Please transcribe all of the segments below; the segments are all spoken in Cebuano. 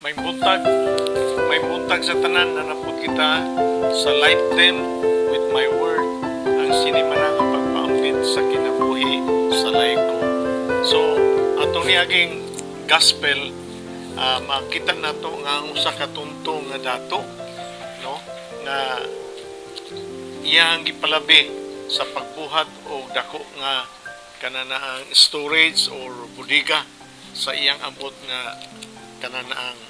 May buntag sa tanan na napod kita sa Light Them with My Word, ang sinimana nga pagpaambit sa kinabuhi sa laiko. So, atong niaging gospel, makita nato nga ang usa ka tunto nga dato, no, nga iyang gipalabi sa pagbuhat og dako nga kananaang storage or bodega sa iyang abot nga kananaang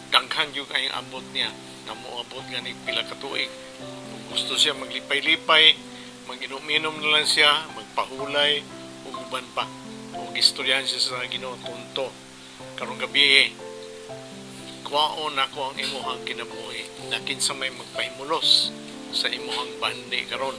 daghan gyud kayong abot niya nga moabot nga ni pila ka tuig. Kung gusto siya maglipay-lipay, mag-inom-inom na lang siya, magpahulay ug uban pa. Ug istoryahan siya sa Ginoo, "Tunto, karong gabi kuwaon nako ang imuhang kinabuhi na kinsa may magpahimulos sa imuhang bandi karon."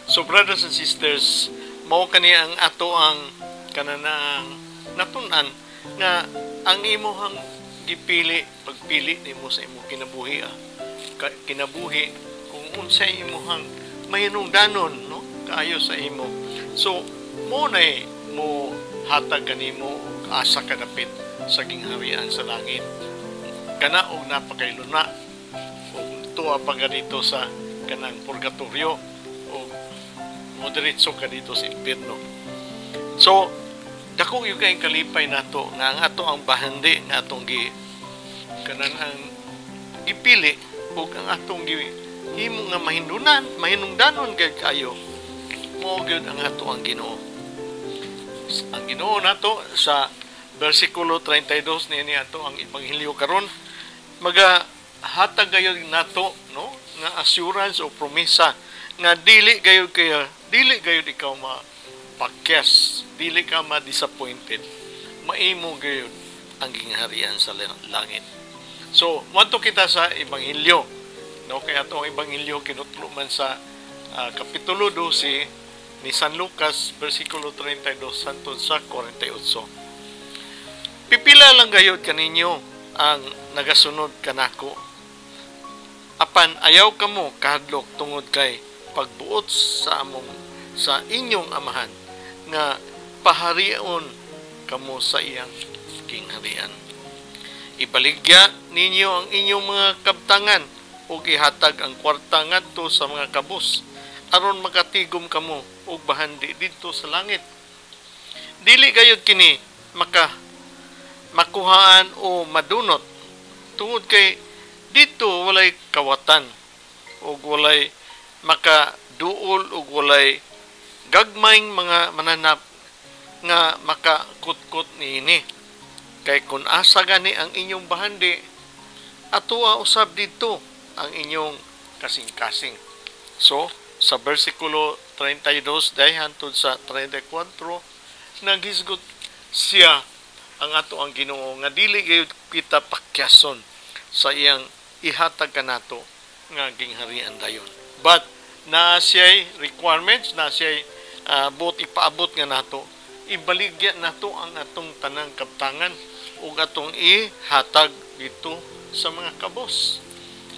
So brothers and sisters, mao kani ang ato ang kananaang natun-an nga ang imuhang gipili, pagpili nimo sa imong kinabuhi, kinabuhi, kung unsay imuhang mahinungdanon, no, kaayo sa imo, so mo nay mo hatag kanimo og asa ka dapit sa gingharian sa langit kana og napakailuna og tuwa pa ka dito sa kanang purgatorio og mo diretso ka dito sa impierno. So dako gyud kay kalipay nato nga ang ato ang bahandi nga atong gi kanan ang gipili ug ang atong gi himo nga mahindunan mahinungdanon kay kayo, mao gyud ang ato ang Ginoo. Ang Ginoo nato sa bersikulo 32 niini ato ang ebanghelyo karon, maga hatag gayud nato, no, nga assurance o promesa nga dili gayud kaya dili gayud ikaw ma pakyas, dili ka ma-disappointed, maimo gayud ang gingharian sa langit. So, moadto kita sa ebanghelyo, no, kay ato ang ebanghelyo kinutlo man sa kapitulo 12 ni San Lucas, bersikulo 32 hangtod sa 48. "Pipila lang gayud kaninyo ang nagasunod kanako. Apan ayaw kamo kahadlok tungod kay pagbuot sa among sa inyong amahan nga paharion kamo sa iyang gingharian. Ibaligya ninyo ang inyong mga kabtangan ug ihatag ang kwarta ngadto sa mga kabus aron makatigom kamo og bahandi didto sa langit. Dili gayud kini maka makuhaan o madunot tungod kay dito walay kawatan ug walay makaduol ug walay gagmayng mga mananap nga makakutkot niini. Kay kun asa gani ang inyong bahandi, atoa usab didto ang inyong kasing-kasing." So, sa versikulo 32 dahil hantod sa 34, naghisgot siya ang ato ang Ginoo nga dili gayud kita pakyason sa iyang ihatag kanato nga gingharian dayon. But naa siya'y requirements, naa siya'y buot ipaabot nga nato. Ibaligya nato ang atong tanang kaptangan ug atong ihatag dito sa mga kabos.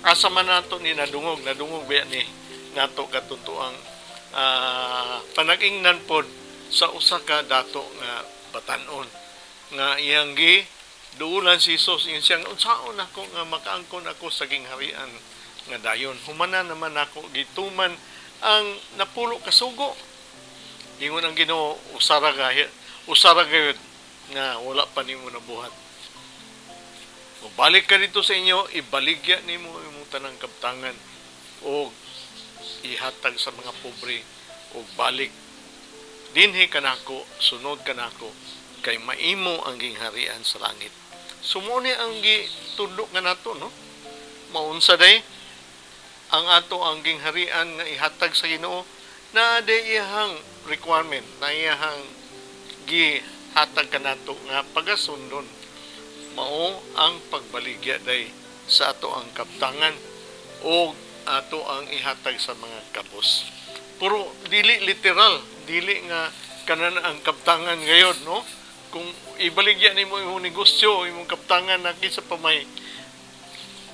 Asa man nato ni nadungog, nadungog ba ni nato katuntuang panag-ingnan pod sa usa ka dato nga batanon nga iyang gi duulan si Jesus, ingon siyang, "Unsaon ako nga makaangkon ako sa gingharian nga dayon? Humana naman ako gituman ang 10 ka sugo." Ingon ang Ginoo, "Usara gayud nga wala pa nimo nabuhat. Balik ka dito sa inyo, ibaligya nimo imong tanang kabtangan o ihatag sa mga pobre o balik dinhi kanako, sunod kanako, kay maimo ang gingharian sa langit." So mo ni ang gitudlo nga nato, no? Maunsa day ang ato ang gingharian nga ihatag sa Ginoo na day iyahang requirement, na iyahang gihatag kanato nga pagasundon, mao ang pagbaligya day sa ato ang kaptangan o ato ang ihatag sa mga kabos. Pero dili literal, dili nga kanan ang kaptangan ngayon, no? Kung ibaligya nimo imong negosyo, imong kaptangan na kinsa pa may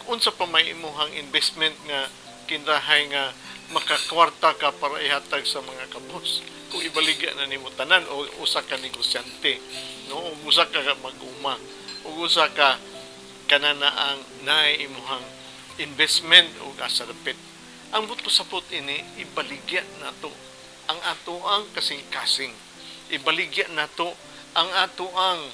unsa pa may imuhang investment nga kinrahay nga makakwarta ka para ihatag sa mga kabos kung ibaligya na nimo tanan, o usa ka negosyante, no, o usa ka mag-uma o usa ka Kanana ang naay imuhang investment o asa dapit. Ang buot pasabot ini, ibaligya nato ang ato ang kasing-kasing. Ibaligya nato ang ato ang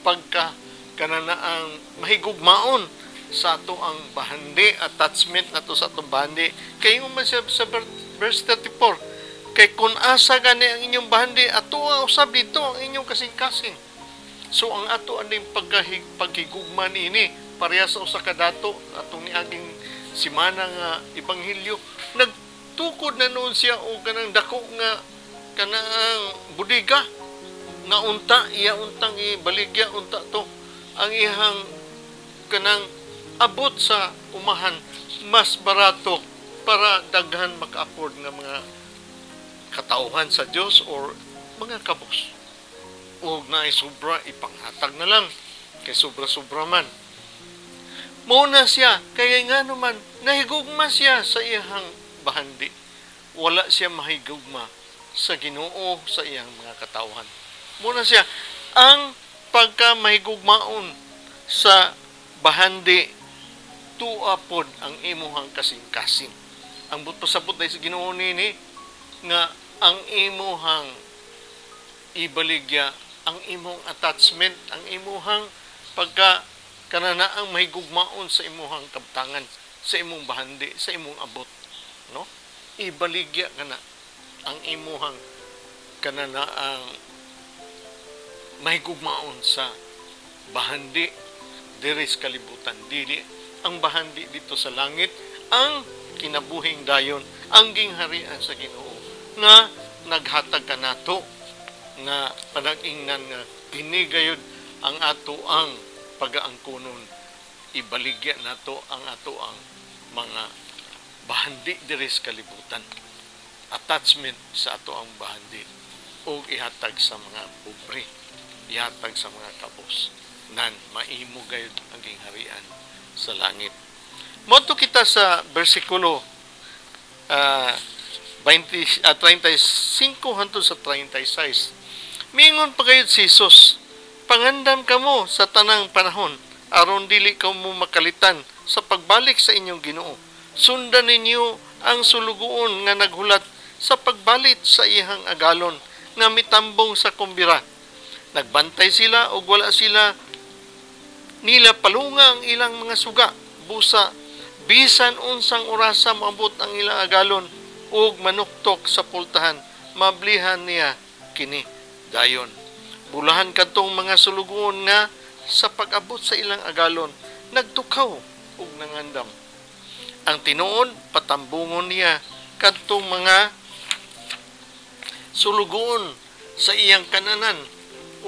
pagka kanana ang mahigugmaon sa ato ang bahandi, attachment nato sa atong bahandi. Kay ingon man siya sa verse 34, kay kung asa gani ang inyong bahandi, ato usab dito ang inyong kasing-kasing. So ang ato aning paghigugma niini pareha sa usa ka dato atong niaging simana nga ebanghelyo. Nagtukod na noon siya og kanang dako nga kanang budiga nga unta iya untang ibaligya unta to ang iyang kanang abot sa umahan, mas barato para daghan maka-afford nga mga katauhan sa Dios or mga kabos. Og naay sobra, ipanghatag na lang kay sobra-sobra man. Mao na siya, kaya nga naman nahigugma siya sa iyang bahandi, wala siya mahigugma sa Ginoo, sa iyang mga katauhan. Mao na siya ang pagka mahigugmaon sa bahandi, tua pod ang imuhang kasing-kasing. Ang buot pasabot sa Ginoo nini nga ang imuhang ibaligya ang imong attachment, ang imuhang pagka kananaang mahigugmaon sa imuhang kabtangan, sa imong bahandi, sa imong abot, no? Ibaligya kana ang imuhang kananaang mahigugmaon sa bahandi diri sa kalibutan, dili ang bahandi dito sa langit, ang kinabuhing dayon, ang gingharian sa Ginoo nga naghatag kanato nga panag-ingnan nga kini gayud ang ato ang pagaangkunon. Ibaligya nato ang ato ang mga bahandi diri sa kalibutan, attachment sa ato ang bahandi, ug ihatag sa mga pobre, ihatag sa mga kabos, nan maimo gayud ang gingharian sa langit. Moadto kita sa bersikulo 20, 35 hangtod sa 36. Mingon pa gayud si Jesus, "Pangandam kamo sa tanang panahon aron dili kamo makalitan sa pagbalik sa inyong Ginoo. Sundan ninyo ang sulugoon nga naghulat sa pagbalik sa iyang agalon nga mitambong sa kumbira. Nagbantay sila ug wala sila nila palunga ang ilang mga suga. Busa bisan unsang orasa moabot ang ilang agalon ug manuktok sa pultahan, mablihan niya kini dayon. Bulahan kadtong mga sulugoon nga sa pag-abot sa ilang agalon nagtukaw ug nangandam. Ang tinuod, patambungon niya kadtong mga sulugoon sa iyang kananan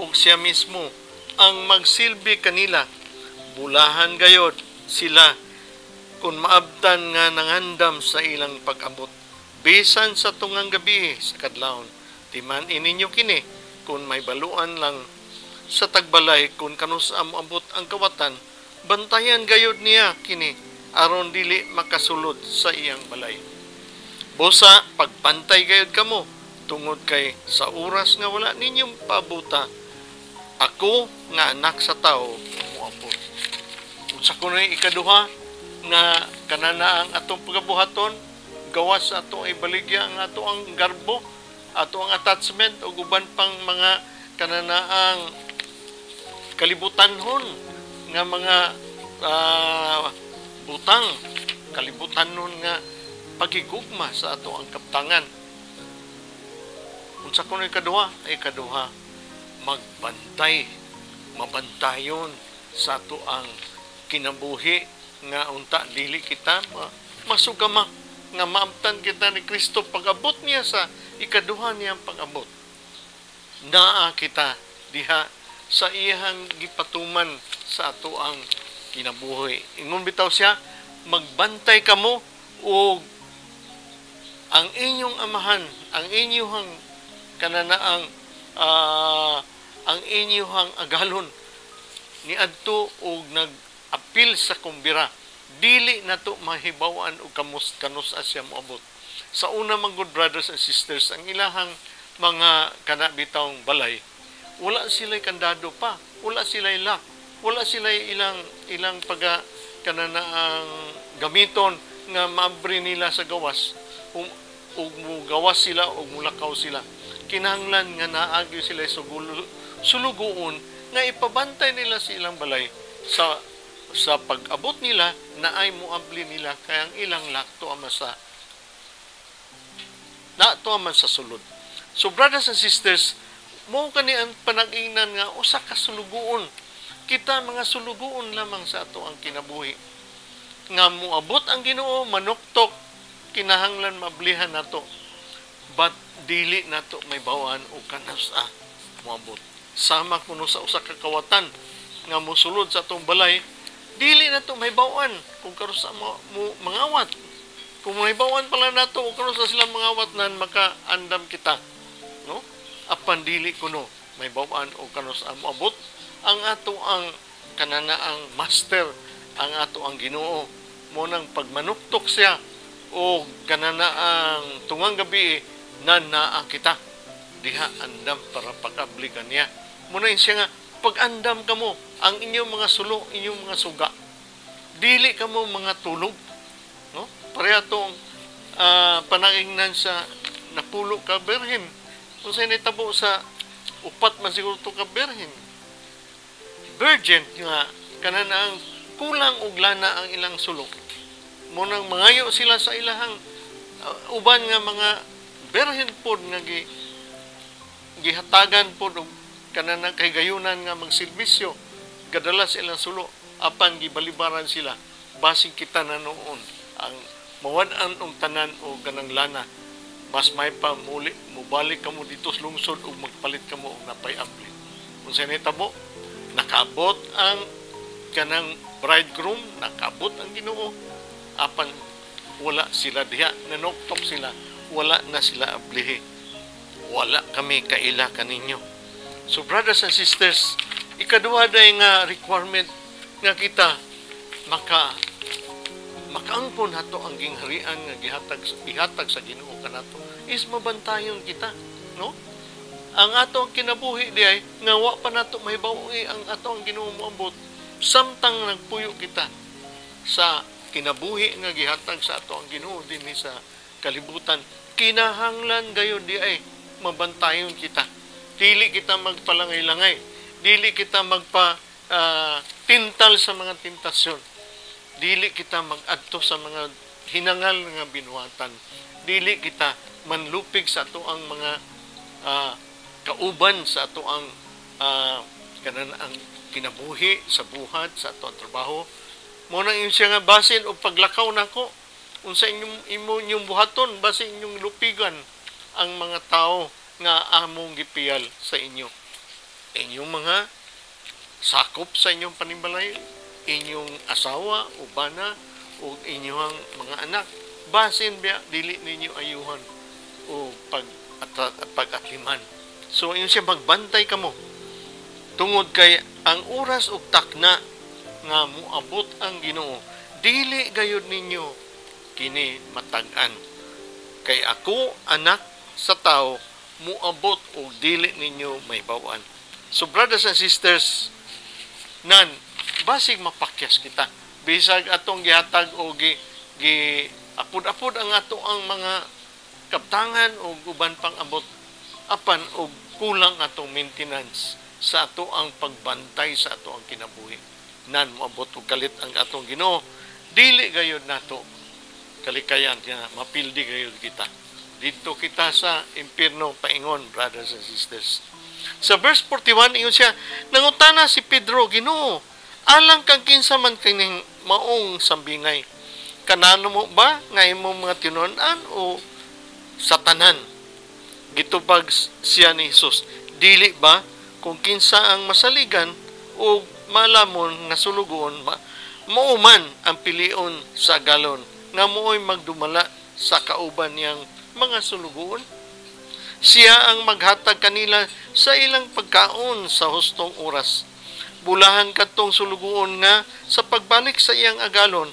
ug siya mismo ang magsilbi kanila. Bulahan gayod sila kung maabtan nga nangandam sa ilang pag-abot bisan sa tungang gabi sa kadlawon. Timan-i ninyo kini, kung may baluan lang sa tagbalay kung kanus-a moabot ang kawatan, bantayan gayod niya kini aron dili makasulod sa iyang balay. Busa pagpantay gayod kamo tungod kay sa oras nga wala ninyong pabuta, ako nga Anak sa Tao moabot." Unsa kuno ikaduha nga kanana ang atong pagabuhaton gawas sa atong ibaligya ang ato ang garbo, ato ang attachment ug uban pang mga kananaang kalibutanhon nga mga butang, kalibutanhon nga pagigugma sa ato ang kaptangan? Unsa kuno ikaduha? Ay, ikaduha, magbantay, mabantayon sa ato ang kinabuhi nga unta dili kita masugama nga maamtan kita ni Kristo pag-abot niya sa ikaduha niyang pag-abot. Naa kita diha sa iyang gipatuman sa ato ang kinabuhi. Ingon bitaw siya, magbantay kamo og ang inyong amahan, ang inyong kananaang ang inyong agalon niadto og nag-apil sa kumbira, dili nato mahibaw-an og kamus kanus-a siya moabot. Sa una man good, brothers and sisters, ang ilahang mga kana bitawng balay, wala sila'y kandado pa, wala sila'y lock, Wala sila ilang ilang paga kanana ang gamiton nga maabri nila sa gawas. Ug mugawas sila ug mulakaw sila. Kinahanglan nga naagi sila sa sulugoon nga ipabantay nila sa ilang balay sa pag-abot nila na ay muabli nila kay ang ilang lakto ama sa nato man sa sulod. So brothers and sisters, mo kani ang panag-ingnan nga usa ka sulugoon. Kita mga sulugoon lamang sa ato ang kinabuhi. Nga moabot ang Ginoo, manuktok, kinahanglan mablihan nato. But dili nato mahibaw-an o kanus-a moabot. Sama kuno sa usa ka kawatan nga mosulod sa atong balay, dili nato mahibaw-an kung kanus-a mo mangawat. Kung mahibaw-an pala nato kung kanus-a sila mangawat, nan makaandam kita, no? Apan dili kuno mahibaw-an o kanus-a moabot ang ato ang kanana ang master, ang ato ang Ginoo. Mo nang pagmanuktok siya o kanana ang tungang gabi, nan naa kita diha andam para pag-abli kaniya. Mo na siya nga pag-andam kamo ang inyong mga sulo, inyong mga suga, dili kamo mga tulog, no? Pareha tong panangingnan sa 10 ka birhen. Kung sa nitabo sa 4 man siguro to ka birhen virgin nga kanan ang kulang og lana ang ilang sulo, mo nang mangayo sila sa ilahang uban nga mga birhen pod nga gihatagan pod og kanan ang kahigayunan nga magserbisyo, gadala sa ilang sulo, apan gibalibaran sila. Basig kita na noon ang mawad-an og tanan o ganang lana, mas may pa muli mubalik kamo dito sa lungsod ug magpalit kamo og napay abli. Unsa nitabo? Nakaabot ang kanang bridegroom, nakaabot ang Ginoo, apan wala sila diha. Nanuktok sila, wala na sila ablihi. "Wala kami kaila kaninyo." So brothers and sisters, ikaduha day nga requirement nga kita makaangkon hato ang gingharian nga gihatag ihatag sa Ginoo kanato is mabantayon kita, no? Ang ato ang kinabuhi di ay nga wa pa nato mahibaw ang ato ang Ginoo moabot, samtang nagpuyo kita sa kinabuhi nga gihatag sa ato ang Ginoo dinhi sa kalibutan, kinahanglan gayud di ay mabantayon kita. Dili kita magpalangay-langay, dili kita magpa tintal sa mga tentasyon, dili kita mag-adto sa mga hinangal nga binuhatan, dili kita manlupig sa ato ang mga kauban sa ato ang kanan ang kinabuhi sa buhat sa ato ang trabaho. Mo nang ingon siya nga basin og paglakaw nako, unsa inyong imo inyong buhaton, basin inyong lupigan ang mga tao nga among gipiyal sa inyo, inyong mga sakop sa inyong panimbalay, inyong asawa o bana o inyong mga anak, basin biya dili ninyo ayuhan o pag-atliman. So ingon siya, magbantay kamo tungod kay ang oras ug takna nga moabot ang Ginoo, dili gayud ninyo kini matag-an. Kay ako, Anak sa Tao, moabot og dili ninyo mahibaw-an. So brothers and sisters, nan basig mapakyas kita bisag atong gihatag o gi apod-apod ang ato ang mga kaptangan o uban pang abot, apan og kulang atong maintenance sa ato ang pagbantay sa ato ang kinabuhi, nan moabot og kalit ang atong Ginoo, dili gayud nato kalikayan nga mapildi gayud kita didto kita sa impierno paingon. Brothers and sisters, sa verse 41, ingon siya, nangutana si Pedro, "Ginoo, alang kang kinsa man kining maong sambingay? Kanano mo ba nga imong mga tinunan o sa tanan?" Gitubag siya ni Jesus, "Dili ba kung kinsa ang masaligan o malamon nga sulugoon, mao man ang pilion sa agalon nga mooy magdumala sa kauban niyang mga sulugoon? Siya ang maghatag kanila sa ilang pagkaon sa hustong oras. Bulahan kadtong sulugoon nga sa pagbalik sa iyang agalon,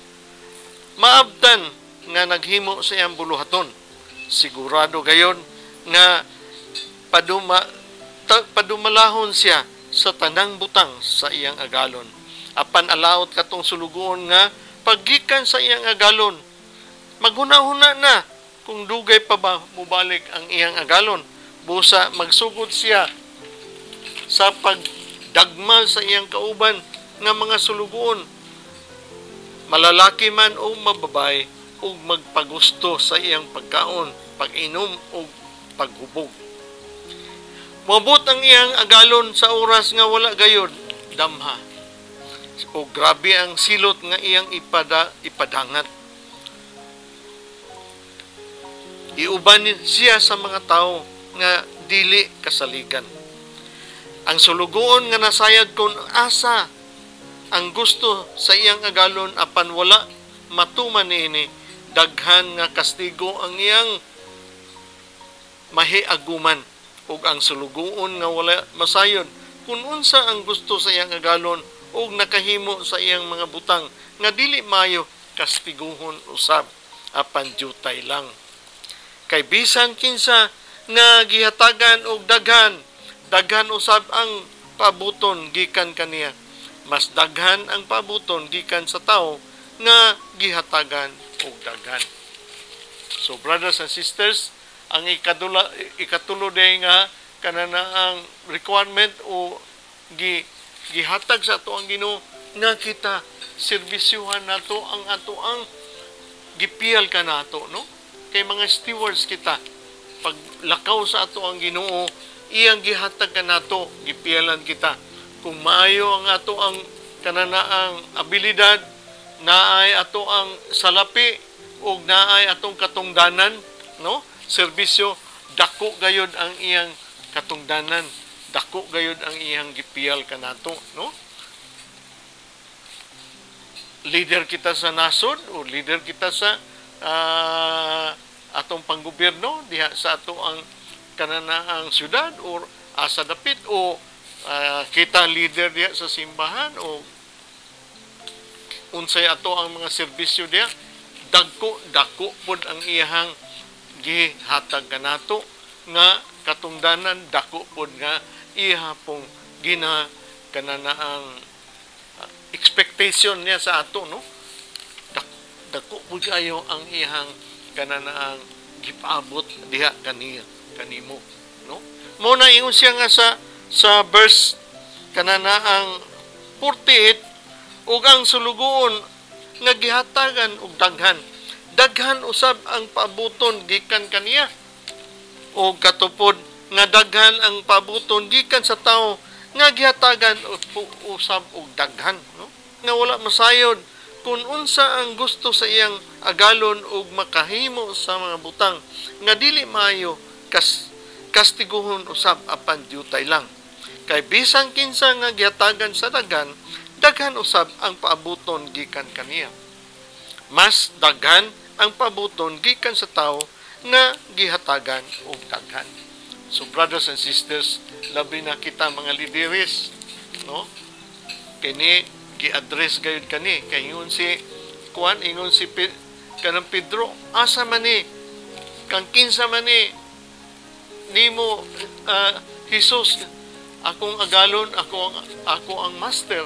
maabtan nga naghimo sa iyang buluhaton. Sigurado gayon nga padumalahon siya sa tanang butang sa iyang agalon." Apan alaot katong sulugoon nga paggikan sa iyang agalon, maghuna-huna na kung dugay pa ba mobalik ang iyang agalon. Busa magsugod siya sa pagdagmal sa iyang kauban nga mga sulugoon, malalaki man o mababay, ug magpagusto sa iyang pagkaon, pag-inom ug paghubog. Moabot ang iyang agalon sa oras nga wala gayod damha. O grabe ang silot nga iyang ipadangat. Iuban siya sa mga tao nga dili kasaligan. Ang sulugoon nga nasayad kon asa ang gusto sa iyang agalon apan wala matuman niini, daghan nga kastigo ang iyang mahiaguman. Ug ang sulugoon nga wala masayod kung unsa ang gusto sa iyang agalon ug nakahimo sa iyang mga butang nga dili maayo, kastiguhon usab apan jutay lang. Kay bisan kinsa nga gihatagan og daghan, daghan usab ang pabuton gikan kaniya. Mas daghan ang pabuton gikan sa tawo nga gihatagan og daghan. So brothers and sisters, ang ikatulo day nga kanana ang requirement o gihatag sa ato ang Ginoo nga kita serbisyuhan nato ang ato ang gipiyal ka nato, no? Kay mga stewards kita, paglakaw sa ato ang Ginoo, iyang gihatag ka nato, gipiyalan kita. Kung maayo ang ato ang kananaang abilidad, naay ato ang salapi ug naay atong katungdanan, no? Serbisyo, dako gayod ang iyang katungdanan, dako gayod ang iyang gipiyal kanato, no? Leader kita sa nasod o leader kita sa atong panggobyerno diha sa ato ang kananaang syudad or asa dapit, o kita leader diha sa simbahan o unsay ato ang mga serbisyo diha, dagko dako pod ang iyang gihatag kanato nga katungdanan, dako pod nga iya pong gina kananaang expectation niya sa ato, no? Dako pod kayo ang iyang kananaang gipaabot diha kaniya kanimo, no? Mo na ingon siya nga sa verse kananaang 48, ug ang sulugoon nga gihatagan og daghan, daghan usab ang paabuton gikan kaniya. O katupod nga daghan ang paabuton gikan sa tawo nga gihatagan usab og daghan, no? Nga wala masayod kung unsa ang gusto sa iyang agalon og makahimo sa mga butang nga dili maayo, kastiguhon usab apan dyutay lang. Kay bisan kinsa nga gihatagan sa daghan, daghan usab ang paabuton gikan kaniya. Mas daghan ang paabuton gikan sa tawo nga gihatagan og daghan. So brothers and sisters, labi na kita mga lideres, no? Kini gi-address gayud kani kay ingon si kuan, ingon si kanang Pedro, asa man ni kang kinsa man ni nimo, Jesus, akong agalon, ako ang master,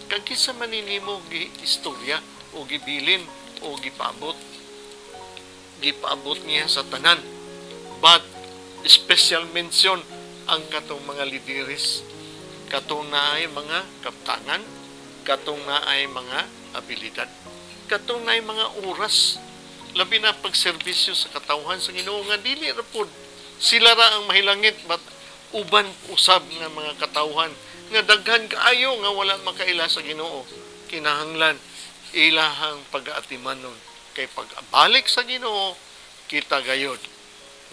kang kinsa man ni nimo gi-istorya o gibilin o gipaabot? Gipaabot niya sa tanan, but special mention ang katong mga lideres, katong naay mga kaptangan, katong naay mga abilidad, katong naay mga oras, labi na pagserbisyo sa katawhan sa Ginoo nga dili ra pod sila ra ang mahilangit, but uban usab nga mga katawhan nga daghan kaayo nga wala makaila sa Ginoo. Kinahanglan ilahang pag-aatimanon kay pagbalik sa Ginoo kita gayod,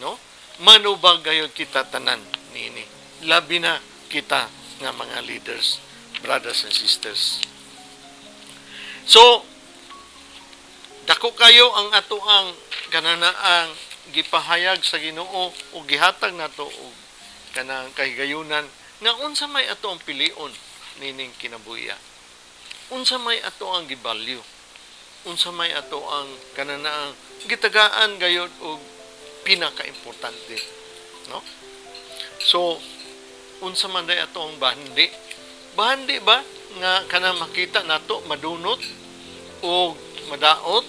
no? Manubag gayod kita tanan niini, labi na kita nga mga leaders, brothers and sisters. So dako kayo ang ato ang kananaang gipahayag sa Ginoo o gihatag nato og kanang kahigayunan nga unsa may ato ang pilion nining kinabuhiya, unsa may ato ang gibalyo, unsa may ato ang kananaang gitagaan gayod og pinakaimportante, no? So unsa man day ato ang bahandi? Bahandi ba Nga kanang makita nato madunot o madaot,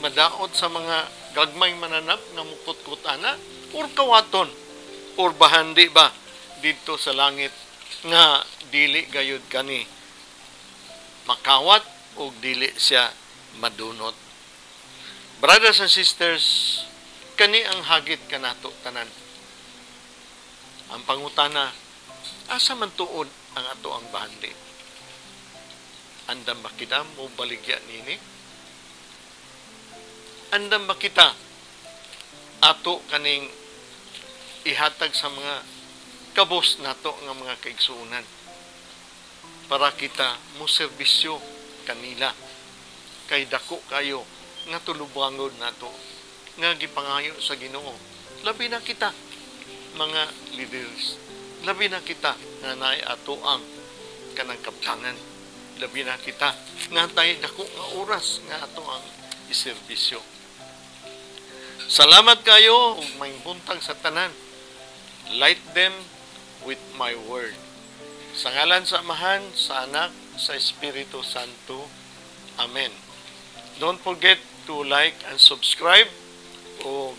madaot sa mga gagmay mananap nga mukot-kot ana, or kawaton, or bahandi ba didto sa langit nga dili gayud kani makawat o dili siya madunot? Brothers and sisters, kani ang hagit kanato tanan. Ang pangutana, asa man tuod ang ato ang bahandi? Andam ba kita mo baligya nini? Andam ba kita ato kaning ihatag sa mga kabos nato nga mga kaigsuonan para kita mo serbisyo kanila, kay dako kayo nga tulubangon nato nga gipangayo sa Ginoo, labi na kita mga leaders, labi na kita nga naay ato ang kanang kabtangan, labi na kita nga tay dako nga oras nga ato ang iserbisyo? Salamat kayo ug maayong buntag sa tanan. Light them with my word. Sa ngalan sa Amahan, sa Anak, sa Espiritu Santo. Amen. Don't forget to like and subscribe o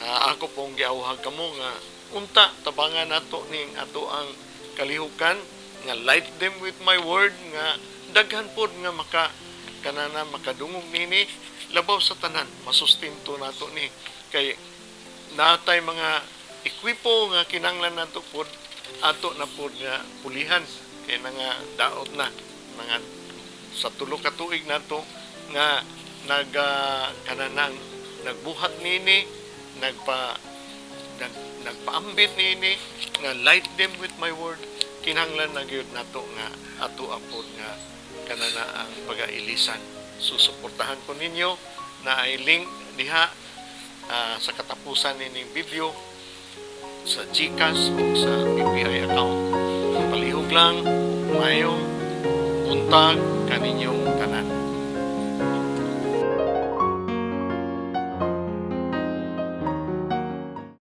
ako pong giawhag kamo nga unta tabangan nato ning ato ang kalihukan nga "Light them with my word", nga daghan pod nga maka kanana makadungog nini. Labaw sa tanan, masustento nato ni kay natay mga ekwipo nga kinanglan nato pod, ato na pod nga pulihan kay nga daot na mga sa 3 ka tuig nato nga naga kananang nagbuhat nini, nagpaambit nini nga "Light them with my word". Kinahanglan na gyud nato nga ato apod nga kanana ang pagailisan. Susuportahan ko ninyo na ay link diha sa katapusan nining video sa GCash o sa BPI account. Palihog lang, maayong buntag kaninyong tanan.